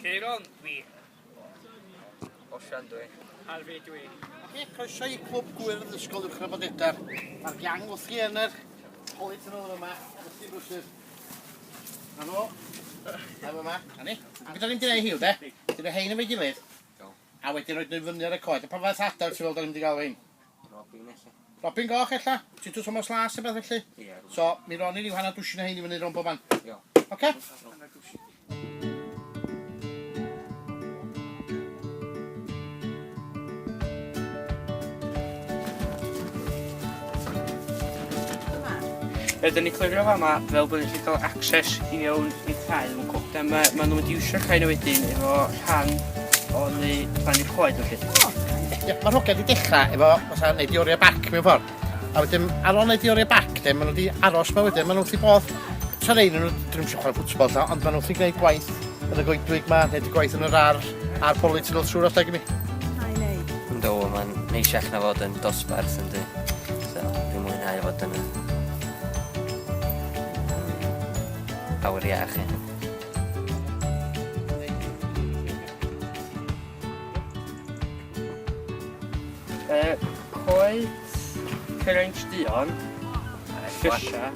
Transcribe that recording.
Ceiron dwi. Osian dwi. Harvey dwi. Oce, croeso i Clwb Gwyrdd Ysgol Uwchradd Bodedar. Mae'r gang wrthi yn yr polytunnel yma, wrthi'n brysur. Na nhw. Na fo yma. Na ni. A beth o'n i'n gwneud hiw, de? Dyna hein efo'i gilydd. A wedyn roed nhw fyny ar y coed. A pa fath adar ti'n fel da ni'n mynd i gael hein? Robin ella. Robin goch ella? Titw Tomos Las neu beth felly? Ie. So, mi ro'n i ryw hanner dwsin o hein i fyny rownd bob man. Iawn. Oce? Rydyn ni clirio fama fel bod ni'n gallu cael access i mewn i'r cae yn cwp. Ma, ma nhw'n wedi iwsio'r cae nhw wedyn efo rhan o'n ei plannu coed felly. Ie, mae'r hogia wedi dechrau efo fatha neud i oriau bac mewn ffordd. A wedyn, ar ôl neud i oriau bac, de, maen nhw wedi aros ma wedyn, maen nhw wrth i bodd. Tra rei nhw, dyn nhw'n chwarae ffwtbol, lla, ond maen nhw wrth i gwneud gwaith yn y goedwig ma, neud y gwaith yn yr ar, a'r polytunnel trwy'r adeg i mi. Ynddo, mae'n neisiach na fod yn dosbarth yndi. So, dwi'n mwynhau fod yn y awyr iach. Ie. Coed cyraints duon, llysia.